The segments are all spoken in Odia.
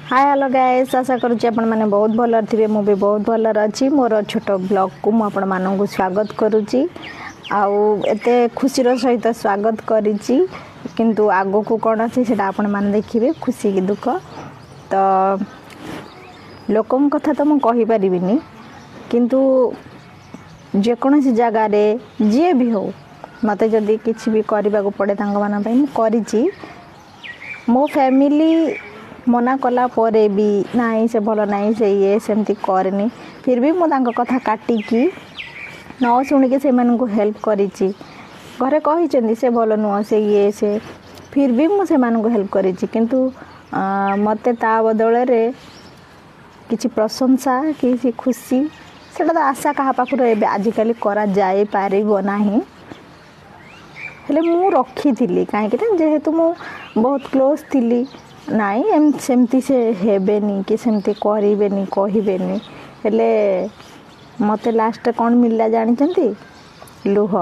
ହାଏ ହ୍ୟାଲୋ ଗାଇସ୍, ଆଶା କରୁଛି ଆପଣମାନେ ବହୁତ ଭଲରେ ଥିବେ। ମୁଁ ବି ବହୁତ ଭଲରେ ଅଛି। ମୋର ଛୋଟ ବ୍ଲଗ୍କୁ ମୁଁ ଆପଣମାନଙ୍କୁ ସ୍ୱାଗତ କରୁଛି ଆଉ ଏତେ ଖୁସିର ସହିତ ସ୍ୱାଗତ କରିଛି, କିନ୍ତୁ ଆଗକୁ କ'ଣ ଅଛି ସେଇଟା ଆପଣମାନେ ଦେଖିବେ, ଖୁସି କି ଦୁଃଖ। ତ ଲୋକଙ୍କ କଥା ତ ମୁଁ କହିପାରିବିନି, କିନ୍ତୁ ଯେକୌଣସି ଜାଗାରେ ଯିଏ ବି ହଉ, ମୋତେ ଯଦି କିଛି ବି କରିବାକୁ ପଡ଼େ ତାଙ୍କମାନଙ୍କ ପାଇଁ ମୁଁ କରିଛି। ମୋ ଫ୍ୟାମିଲି ମନା କଲା ପରେ ବି, ନାଇଁ ସେ ଭଲ ନାହିଁ, ସେ ଇଏ ସେମିତି କରେନି, ଫିର୍ ବି ମୁଁ ତାଙ୍କ କଥା କାଟିକି ନ ଶୁଣିକି ସେମାନଙ୍କୁ ହେଲ୍ପ କରିଛି। ଘରେ କହିଛନ୍ତି ସେ ଭଲ ନୁହଁ, ସେ ଇଏ ସେ, ଫିର୍ ବି ମୁଁ ସେମାନଙ୍କୁ ହେଲ୍ପ କରିଛି। କିନ୍ତୁ ମୋତେ ତା ବଦଳରେ କିଛି ପ୍ରଶଂସା କି କିଛି ଖୁସି, ସେଇଟା ତ ଆଶା କାହା ପାଖରୁ ଏବେ ଆଜିକାଲି କରାଯାଇପାରିବ ନାହିଁ। ହେଲେ ମୁଁ ରଖିଥିଲି, କାହିଁକିନା ଯେହେତୁ ମୁଁ ବହୁତ କ୍ଲୋଜ୍ ଥିଲି। ନାଇଁ ସେମିତି ସେ ହେବେନି କି ସେମିତି କରିବେନି, କହିବେନି। ହେଲେ ମୋତେ ଲାଷ୍ଟରେ କ'ଣ ମିଳିଲା ଜାଣିଛନ୍ତି? ଲୁହ,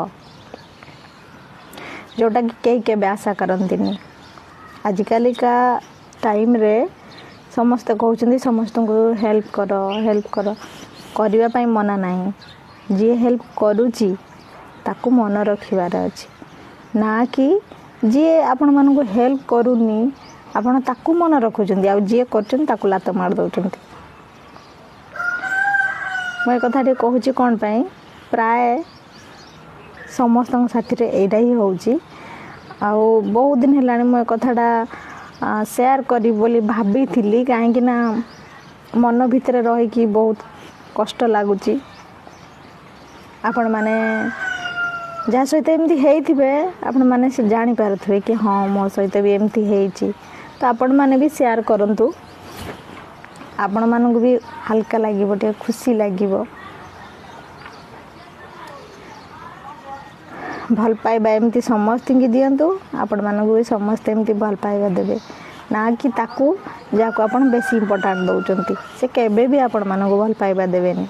ଯେଉଁଟାକି କେହି କେବେ ଆଶା କରନ୍ତିନି। ଆଜିକାଲିକା ଟାଇମ୍ରେ ସମସ୍ତେ କହୁଛନ୍ତି ସମସ୍ତଙ୍କୁ ହେଲ୍ପ କର, ହେଲ୍ପ କର। କରିବା ପାଇଁ ମନା ନାହିଁ, ଯିଏ ହେଲ୍ପ କରୁଛି ତାକୁ ମନ ରଖିବାର ଅଛି, ନା କି ଯିଏ ଆପଣମାନଙ୍କୁ ହେଲ୍ପ କରୁନି ଆପଣ ତାକୁ ମନ ରଖୁଛନ୍ତି ଆଉ ଯିଏ କରୁଛନ୍ତି ତାକୁ ଲାତ ମାରି ଦେଉଛନ୍ତି। ମୁଁ ଏ କଥା ଟିକେ କହୁଛି କ'ଣ ପାଇଁ, ପ୍ରାୟ ସମସ୍ତଙ୍କ ସାଥିରେ ଏଇଟା ହିଁ ହେଉଛି। ଆଉ ବହୁତ ଦିନ ହେଲାଣି ମୁଁ ଏ କଥାଟା ସେୟାର କରିବି ବୋଲି ଭାବିଥିଲି, କାହିଁକି ନା ମନ ଭିତରେ ରହିକି ବହୁତ କଷ୍ଟ ଲାଗୁଛି। ଆପଣମାନେ ଯାହା ସହିତ ଏମିତି ହେଇଥିବେ ଆପଣମାନେ ସେ ଜାଣିପାରୁଥିବେ କି ହଁ ମୋ ସହିତ ବି ଏମିତି ହେଇଛି। ତ ଆପଣମାନେ ବି ସେୟାର କରନ୍ତୁ, ଆପଣମାନଙ୍କୁ ବି ହାଲକା ଲାଗିବ, ଟିକେ ଖୁସି ଲାଗିବ। ଭଲ ପାଇବା ଏମିତି ସମସ୍ତଙ୍କୁ ଦିଅନ୍ତୁ, ଆପଣମାନଙ୍କୁ ବି ସମସ୍ତେ ଏମିତି ଭଲ ପାଇବା ଦେବେ, ନା କି ତାକୁ ଯାହାକୁ ଆପଣ ବେଶୀ ଇମ୍ପୋର୍ଟାଣ୍ଟ ଦେଉଛନ୍ତି ସେ କେବେ ବି ଆପଣମାନଙ୍କୁ ଭଲ ପାଇବା ଦେବେନି।